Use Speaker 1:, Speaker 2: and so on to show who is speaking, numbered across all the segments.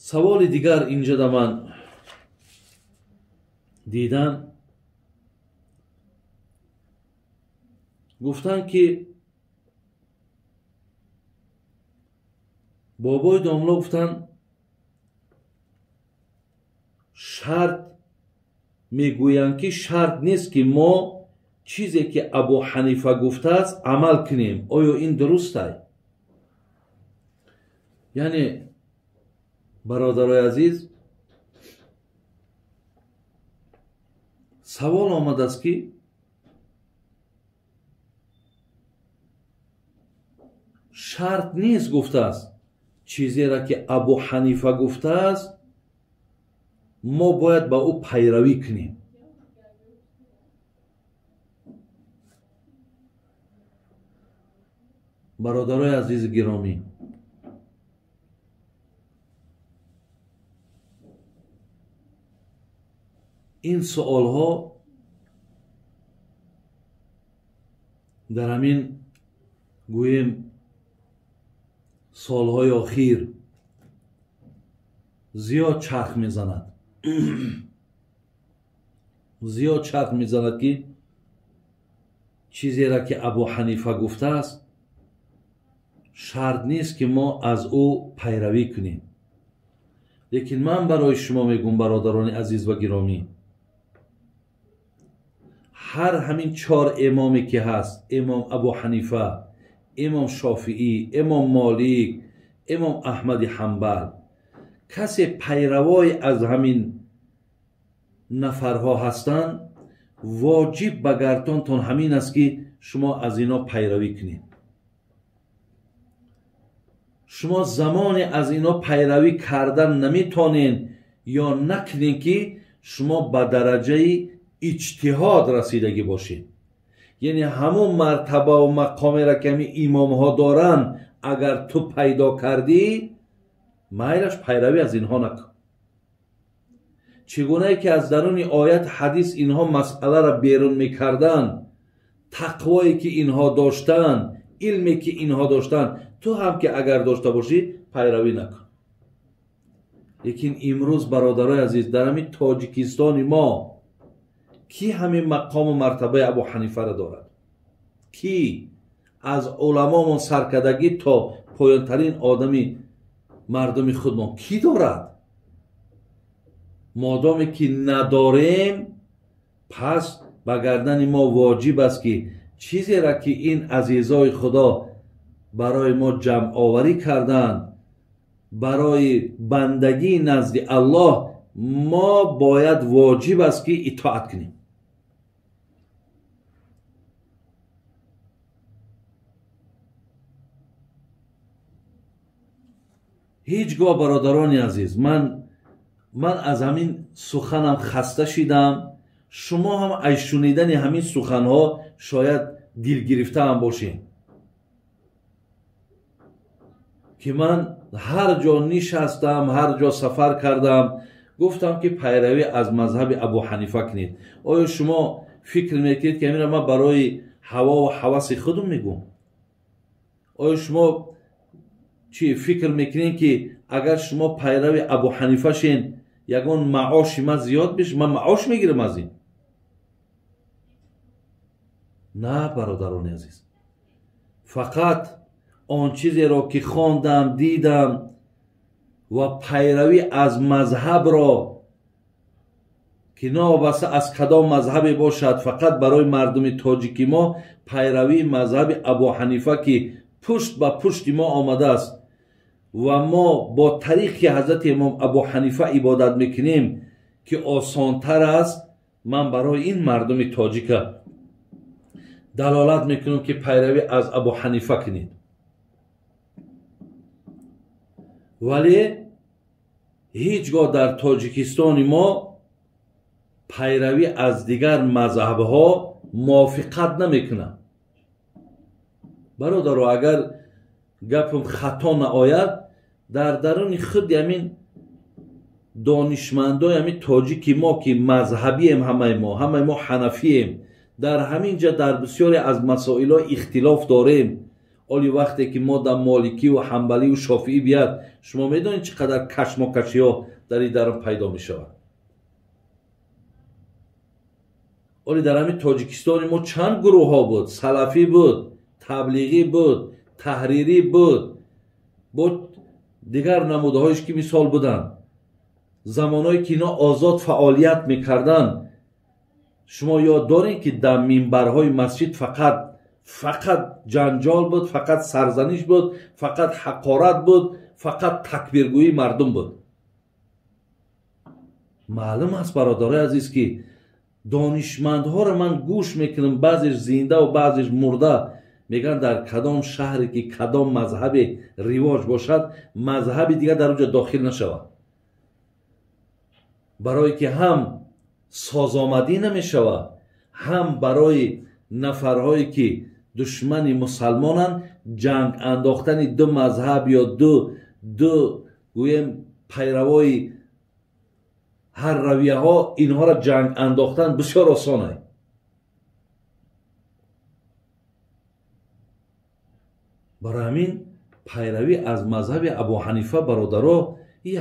Speaker 1: Саволи дигар инҷа да ман дидам, гуфтанд ки бобои домло гуфтанд шарт мегӯянд ки шарт нест ки мо чизе ки Абу Ҳанифа гуфтааст амал кунем. Оё ин дуруст ай? Яъне бародарои азиз, савол омадааст ки шарт нест гуфтааст чизеро ки Абу Ҳанифа гуфтааст мо бояд ба ӯ пайравӣ кунем. Бародарои азизи гиромӣ, ин суолҳо дар ҳамин гӯем солҳои охир зиёд чарх мезанад. Зиёд чарх мезанад ки чизеро ки Абу Ҳанифа гуфтааст шарт нест ки мо аз ӯ пайравӣ кунем. Лекин ман барои шумо мегӯм, бародарони азиз ва гиромӣ, ҳар ҳамин чор имоме ки ҳаст, имом Абу Ҳанифа, имом Шофиӣ, имом Молик, имом Аҳмади Ҳанбал, касе пайравои аз ҳамин нафарҳо ҳастанд, воҷиб ба гардонтон ҳамин аст ки шумо аз ино пайравӣ кунед. Шумо замоне аз ино пайравӣ кардан наметонед ё накунед ки шумо ба дараҷаи иҷтиҳод расидагӣ бошед. Яъне ҳамон мартабаву мақомеро ки ҳамин имомҳо доранд, агар ту пайдо кардӣ, майлаш пайравӣ аз инҳо накун. Чӣ гунае ки аз даруни оят ҳадис инҳо масъаларо берун мекарданд, тақвое ки инҳо доштанд, илме ки инҳо доштанд, ту ҳам ки агар дошта бошӣ пайравӣ накун. Лекин имрӯз бародарои азиз, дар ҳамин Тоҷикистони мо ки ҳамин мақому мартабаи Абу Ҳанифаро дорад? Ки аз уламомон саркардагӣ то поёнтарин одами мардуми худмон кӣ дорад? Модоме ки надорем, пас ба гардани мо воҷиб аст ки чизеро ки ин азизои Худо барои мо ҷамъоварӣ карданд, барои бандагӣ назди Аллоҳ, мо бояд воҷиб аст ки итоат кунем. Ҳеҷ гоҳ бародарони азиз, ман аз ҳамин суханам хаста шидам. Шумо ҳам аз шунидани ҳамин суханҳо шояд дилгирифтаам бошед ки ман ҳар ҷо нишастам, ҳар ҷо сафар кардам, гуфтам ки пайравӣ аз мазҳаби Абу Ҳанифа кунед. Оё шумо фикр мекунед ки ҳаминро ман барои ҳавову ҳаваси худам мегӯм? Оё шумо чӣ фикр мекунед ки агар шумо пайрави Абу Ҳанифа шен, ягон маоши ман зиёд бишад, ман маош мегирам аз ин? На, бародарони азиз, фақат он чизеро ки хондам, дидам ва пайравӣ аз мазҳабро ки новобаста аз кадом мазҳабе бошад, фақат барои мардуми тоҷики мо пайравии мазҳаби Абу Ҳанифа ки пушт ба пушти мо омадааст ва мо бо тариқи ҳазрати имом Абу Ҳанифа ибодат мекунем ки осонтар аст, ман барои ин мардуми тоҷика далолат мекунам ки пайравӣ аз Абу Ҳанифа кунед. Вале ҳеҷ гоҳ дар Тоҷикистони мо пайравӣ аз дигар мазҳабҳо мувофиқат намекунад. Бародаро, агар гапам хато наояд, дар даруни худи ҳамин донишмандои ҳамин тоҷики мо ки мазҳабием, ҳамаи мо ҳанафием, дар ҳамин ҷа дар бисёре аз масоилҳо ихтилоф дорем. Оли вақте ки мо дар моликӣ ва ҳанбалӣ ва шофиӣ биёд, шумо медонед чӣ қадар кашмокашиҳо дар ин дарун пайдо мешавад. Оли дар ҳамин Тоҷикистони мо чанд гурӯҳҳо буд? Салафӣ буд, таблиғӣ буд, таҳрирӣ буд, бо дигар намудаҳоеш ки мисол буданд. Замонҳое ки ино озод фаъолият мекарданд, шумо ёд доред ки дар минбарҳои масҷид фақат ҷанҷол буд, фақат сарзаниш буд, фақат ҳақорат буд, фақат такбиргӯии мардум буд. Маълум аст, бародарои азиз, ки донишмандҳоро ман гӯш мекунам, баъзеш зинда ва баъзеш мурда, мегӯянд дар кадом шаҳре ки кадом мазҳабе ривоҷ бошад, мазҳаби дигар дар онҷо дохил нашавад, барое ки ҳам созомадӣ намешавад, ҳам барои нафарҳое ки душмани мусалмонанд, ҷанг андохтани ду мазҳаб ё ду гӯем пайравои ҳар равияҳо, инҳоро ҷанг андохтан бисёр осон аст. Барои ҳамин пайравӣ аз мазҳаби Абу Ҳанифа, бародаро,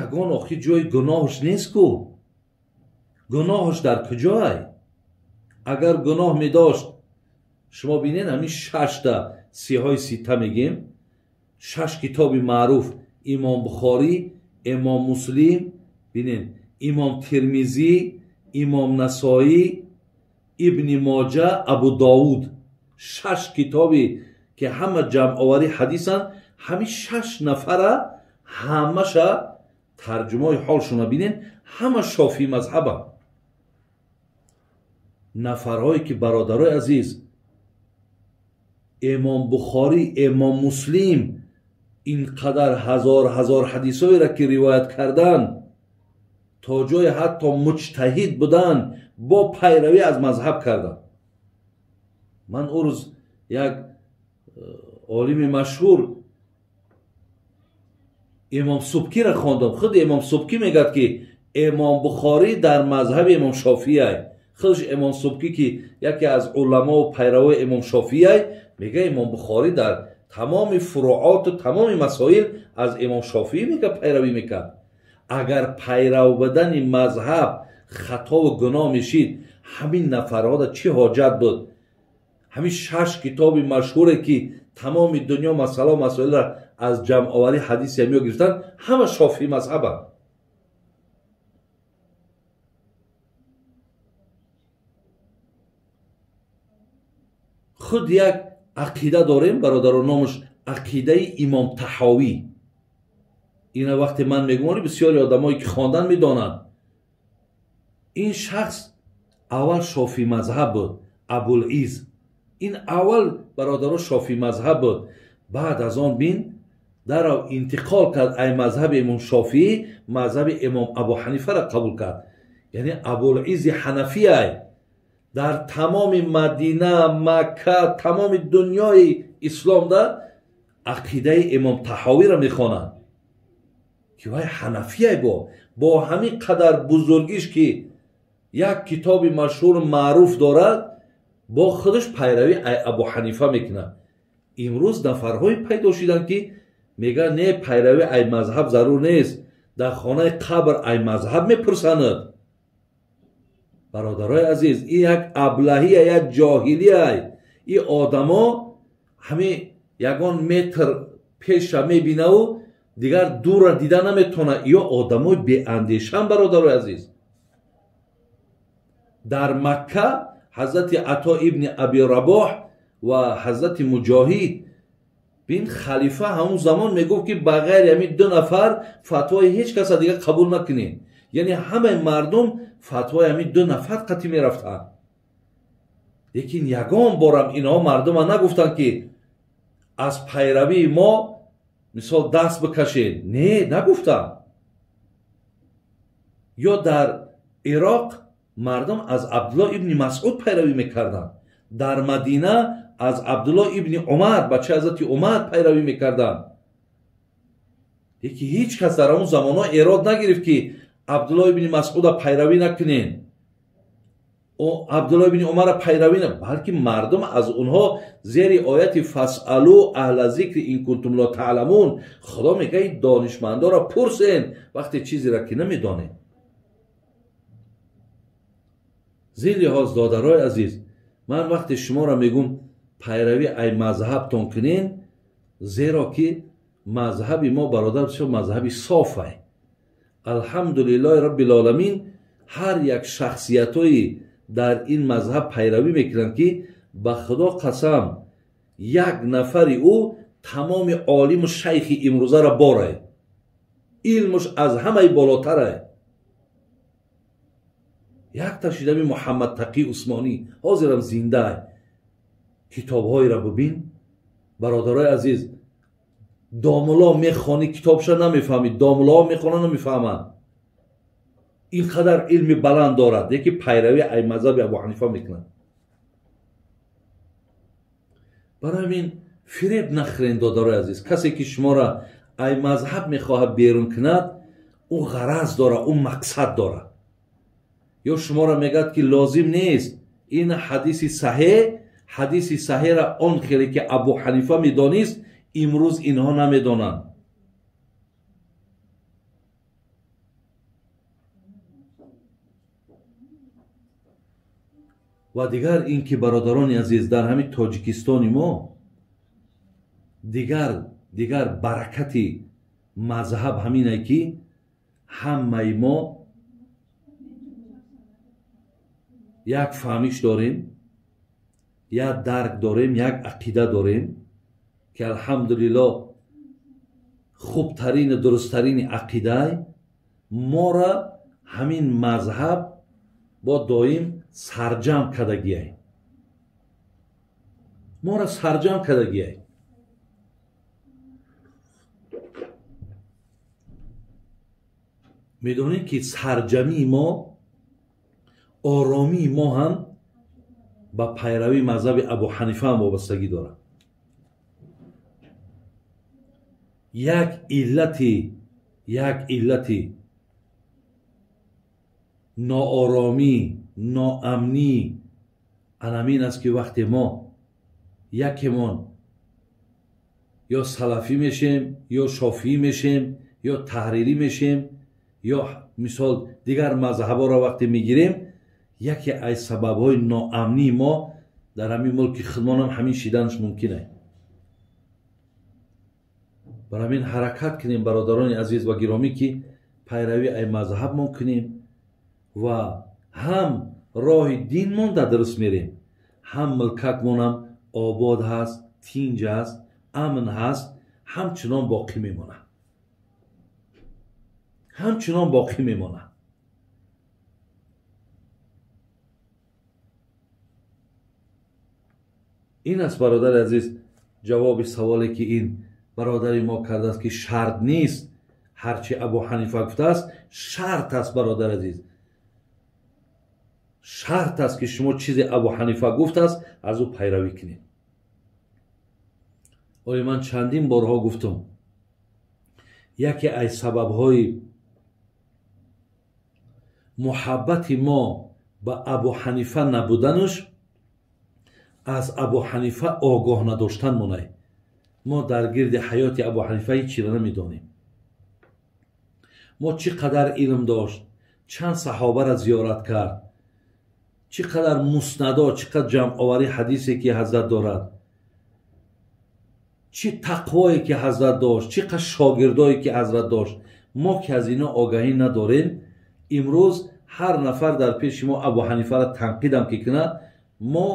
Speaker 1: ягон охи ҷои гуноҳш нест ку. Гуноҳш дар куҷоай? Агар гуноҳ медошт, шумо бинед ҳамин шашта сиҳои сита мегем, шаш китоби маъруф, Имом Бухорӣ, Имом Муслим, бинед, Имом Тирмизӣ, Имом Насоӣ, Ибни Моҷа, Абу Довуд, шаш китоби ки ҳама ҷамъоварӣ ҳадисанд, ҳамин шаш нафара ҳамаша тарҷумаи ҳолшона бинед, ҳама шофии мазҳабанд. Нафарҳое ки, бародарои азиз, Имом Бухорӣ, Имом Муслим ин қадар ҳазор ҳазор ҳадисҳоеро ки ривоят карданд, то ҷое ҳатто муҷтаҳид буданд, бо пайравӣ аз мазҳаб карданд. Ман он рӯз як олими машҳур Имом Субкиро хондам. Худ Имом Субкӣ мегӯяд ки Имом Бухорӣ дар мазҳаби Имом Шофиай. Худш Имом Субкӣ ки яке аз уламо ва пайравои Имом Шофиай, мегӯяд Имом Бухорӣ дар тамоми фуруоту тамоми масоил аз Имом Шофиӣ мега пайравӣ мекард. Агар пайрав будани мазҳаб хатову гуноҳ мешид, ҳамин нафарҳода чӣ ҳоҷат буд? Ҳамин шаш китоби машҳуре ки тамоми дунё масъала масоилро аз ҷамъоварӣ ҳадиси ҳамиё гирифтанд, ҳама шофии мазҳабанд. Худ як ақида дорем, бародаро, номаш ақидаи Имом Таҳовӣ. Ина вақте ман мегумонӣ, бисёри одамое ки хондан медонанд, ин шахс аввал шофии мазҳаб буд, Абулиз. Ин аввал, бародаро, шофии мазҳаб буд. Баъд аз он бин дарав интиқол кард ай мазҳаби Имом Шофиӣ, мазҳаби Имом Абу Ҳанифаро қабул кард. Яъне Абулизи ҳанафиай дар тамоми Мадина, Макка, тамоми дунёи исломда ақидаи Имом Таҳовиро мехонанд ки вай ҳанафиай бо ҳамин қадар бузургиш ки як китоби машҳур маъруф дорад, бо худаш пайравӣ ай Абу Ҳанифа мекунад. Имрӯз нафарҳое пайдо шуданд ки мегӯянд не, пайравӣ ай мазҳаб зарур нест, дар хонаи қабр ай мазҳаб мепурсанд. Бародарои азиз, ин як аблаҳия, як ҷоҳилия. Ин одамо ҳамин ягон метр пеша мебинаву дигар дура дида наметавонад. Ё одамои беандешанд, бародарои азиз. Дар Макка ҳазрати Ато ибни Аби Рабоҳ ва ҳазрати Муҷоҳид бин халифа ҳамон замон мегуфт ки ба ғайри ҳамин ду нафар фатвои ҳеҷ каса дигар қабул накунед. Яъне ҳамаи мардум фатвои ҳамин ду нафар қатъӣ мерафтанд. Лекин ягон борам инҳо мардума нагуфтанд ки аз пайравии мо мисол даст бикашед. Не, нагуфтанд. Ё дар Ироқ мардум аз Абдулло ибни Масъуд пайравӣ мекарданд. Дар Мадина аз Абдулло ибни Умар, бачаи ҳазрати Умар пайравӣ мекарданд. Лекин ҳеҷ кас дар он замонҳо эрод нагирифт ки Абдулло ибни Масъуда пайравӣ накунед. Абдуллоҳ ибни Умарро пайравӣ на, балки мардум аз онҳо зери ояти фасъалу аҳла зикри ин кунтум ло таъламун, Худо мегӯяд донишмандоро пурсен вақте чизеро ки намедонед. Зин лиҳоз додарои азиз, ман вақте шуморо мегӯм пайравӣ ай мазҳабтон кунен, зеро ки мазҳаби мо бародар бисёр мазҳаби софай. Алҳамдулиллоҳи роббил оламин, ҳар як шахсиятҳои дар ин мазҳаб пайравӣ мекунанд ки ба Худо қасам як нафари ӯ тамоми олиму шайхи имрӯзаро борае, илмуш аз ҳамаи болотарае. Якта шидами Муҳаммад Тақӣ Усмонӣ ҳозирам зиндае, китобҳоеро бибин бародарои азиз, домулло мехонӣ китобша намефаҳмӣ, домуллоҳо мехонанд намефаҳманд. Ин қадар илми баланд дорад, яки пайравӣ ай мазҳаби Абу Ҳанифа мекунад. Барои ҳамин фиреб нахӯрен додарои азиз. Касе ки шуморо ай мазҳаб мехоҳад берун кунад, ӯ ғараз дорад, ӯ мақсад дорад. Ё шуморо мегӯяд ки лозим нест ин ҳадиси саҳеҳ, ҳадиси саҳеҳро он хеле ки Абу Ҳанифа медонист, имрӯз инҳо намедонанд. Ва дигар ин ки бародарони азиз, дар ҳамин Тоҷикистони мо дигар баракати мазҳаб ҳамине ки ҳамаи мо як фаҳмиш дорем, як дарк дорем, як ақида дорем ки алҳамдулиллоҳ хубтарину дурусттарини ақидай мора ҳамин мазҳаб бо доим сарҷам кардагиай, мора сарҷам кардагиай. Медонед ки сарҷамии мо, оромии мо ҳам ба пайравии мазҳаби Абу Ҳанифа ҳам вобастагӣ дорад. Як иллати ноороми, ноамнӣ анамин аст ки вақте мо якемон ё салафӣ мешем, ё шофиӣ мешем, ё таҳрирӣ мешем, ё мисол дигар мазҳабҳоро вақте мегирем, яке аз сабабҳои ноамнии мо дар ҳамин мулки худмонам ҳамин шиданаш мумкин аст. Бар ҳамин ҳаракат кунем бародарони азиз ва гиромӣ ки пайравӣ ай мазҳабмон кунем ва ҳам роҳи динмон дар дуруст мерем, ҳам мулкакмонам обод ҳаст, тинҷ ҳаст, амн ҳаст, ҳамчунон боқӣ мемонад, ҳамчунон боқӣ мемонад. Ин аст бародари азиз ҷавоби саволе ки ин бародари мо кардааст ки шарт нест ҳарчи Абу Ҳанифа гуфтааст, шарт аст бародари азиз, шарт аст ки шумо чизе Абу Ҳанифа гуфтааст аз ӯ пайравӣ кунед. Оё ман чандин борҳо гуфтам, яке аз сабабҳои муҳаббати мо ба Абу Ҳанифа набуданаш аз Абу Ҳанифа огоҳ надоштан монай. Мо дар гирди ҳаёти Абу Ҳанифа ҳеҷ чиро намедонем. Мо чӣ қадар илм дошт, чанд саҳобаро зиёрат кард, чӣ қадар муснадо, чӣ қадар ҷамъоварии ҳадисе ки ҳазрат дорад, чӣ тақвое ки ҳазрат дошт, чӣ қадар шогирдое ки ҳазрат дошт. Мо ки аз ино огаҳӣ надорем, имрӯз ҳар нафар дар пеши мо Абу Ҳанифаро танқидам ки кунад, мо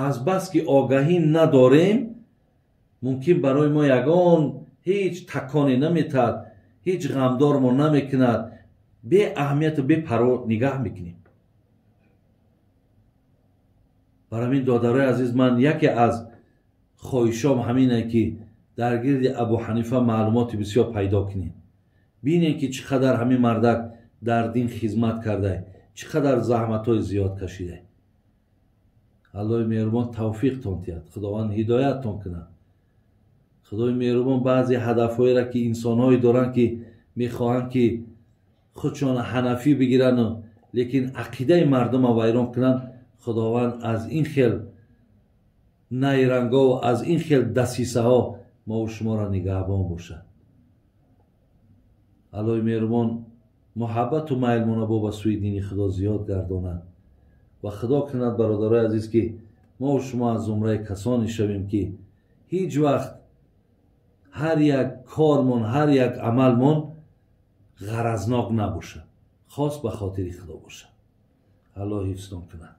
Speaker 1: аз бас ки огаҳӣ надорем, мумкин барои мо ягон ҳеҷ таконе наметад, ҳеҷ ғамдормо намекунад, беаҳамияту бепарво нигаҳ мекунем. Барои ҳамин додарои азиз, ман яке аз хоҳишом ҳамине ки дар гирди Абу Ҳанифа маълумоти бисёр пайдо кунем, бинем ки чӣ қадар ҳамин мардак дар дин хизмат кардае, чӣ қадар заҳматҳои зиёд кашидае. Аллоҳи меҳрубон тавфиқтон диҳад, Худованд ҳидояттон кунад. Худои меҳрубон баъзе ҳадафҳоеро ки инсонҳое доранд ки мехоҳанд ки худшон ҳанафӣ бигирану Лекин ақидаи мардума вайрон кунанд. Худованд аз ин хел найрангову аз ин хел дасисаҳо мову шуморо нигаҳбон бошад. Аллоҳи меҳрубон муҳаббату майлмона бо ба сӯи дини Худо зиёд гардонад ва Худо кунад, бародарои азиз, ки мову шумо аз зумраи касоне шавем, ки ҳеҷ вақт ҳар як кормон, ҳар як амалмон ғаразнок набошад, хос ба хотири Худо бошад. Аллоҳ ҳифзтон кунад.